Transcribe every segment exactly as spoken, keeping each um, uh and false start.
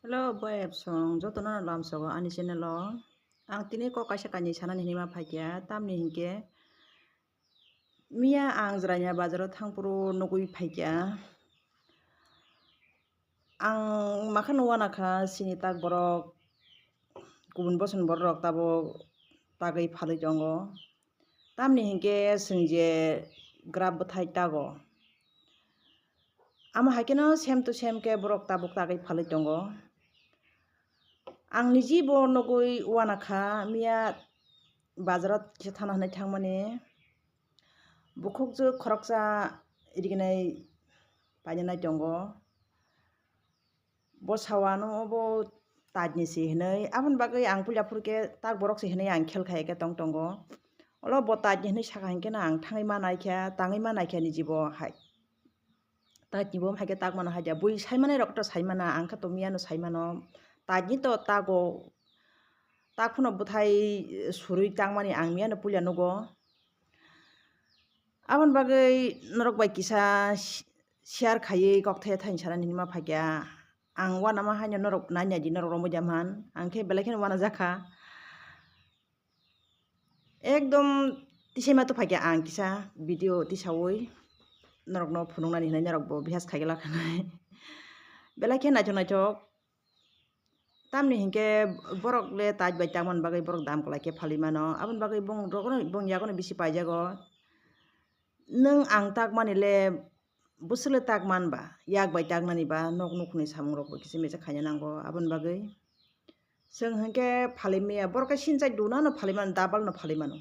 Hello, boy, absong, jotono no lamsogo ani channel o. Ang tini kok kaisa kainwi sanani hinwi ma phaikha, tamni hinkhe miya ang Jwraina bazaro thangphuru nugwi phaikha. Ang makhano uanakha chini tak borok, kubun bosong borok tabuk tagwi phalwi tongo. Tamni hinkhe chwng je grab bwthai tago. Amo hai kheno same to same khe borok tabuk tagwi phalwi tongo. Ang niji bo nugwi uanakha, miya bazaro kisa thana hinwi thangmani. Bukhukjwk khoroksa rignai painani tongo. Bo sawano obo tajni se hinwi, aboni bagwi ang puila phuru khe tak borok se hinwi ang khel khai khe tong tongo. Olo bo tajni hinwi saka hinkhe no ang thangwi ma naikha, tangwi ma naikha niji bo hai. Tajni bo hai khe tak mano hai dia. Bui sai manai rok to sai mana, ang khe to miya no sai mano. Tajni to tago, tak phano bwthai surwi tangmani ang miya no puila nugo. Aboni bagwi norok bai kisa share khaiwi kok thaya thani sana hinwi ma phaikha. Ang uanama haino norok nai nai di, norok romwi da man. Ang khe belai kheno uanajakha. Ekdom tisaima to phaikha ang kisa video tisawi norokno phunuknani hinwi norok bo bihas khaigwlak hinwi. Belai khe naithok naithok. Tamni hinkhe borok le tait bai tangmani bagwi borok dam kwlai khe phalwi mano. Aboni bagwi bong rokno, bong yagono bisi paijago. Nwng ang takmani le bwswk le tak man ba, yak bai taknani ba, nok nukhungni samung rok bo kisa misa khaina nango. Aboni bagwi chwng hinkhe phalwi maya, borok khe sinchai duna no phalwi mano, double no phalwi mano.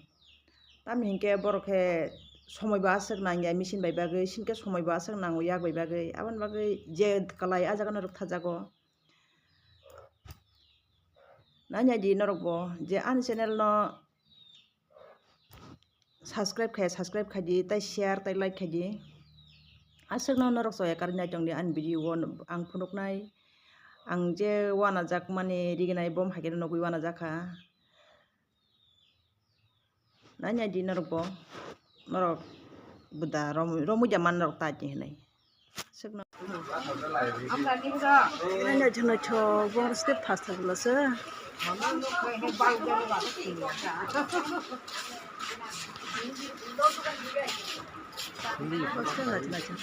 Tamni hinkhe borok khe somoi bo aswk nangya, machine bai bagwi, sinkhe somoi bo aswk nango yak bai bagwi. Aboni bagwi je kwlai ah jaga no rwktharjago. Nanya di norok bo je ani channel no subscribe khai, subscribe khai di, tai share, tai like khai di. Aswk no norok soya karwi nai tong di ani video o ang phunuknai. Ang je uanajak mani rignai bom hai khe nugwi uanajakha. Nanya di norok bo, norok buda romwi, romwi da man norok ta di hinwi. Swkno. Nanya di naithok, bong step thas thas bwla se. First time naithok naithok.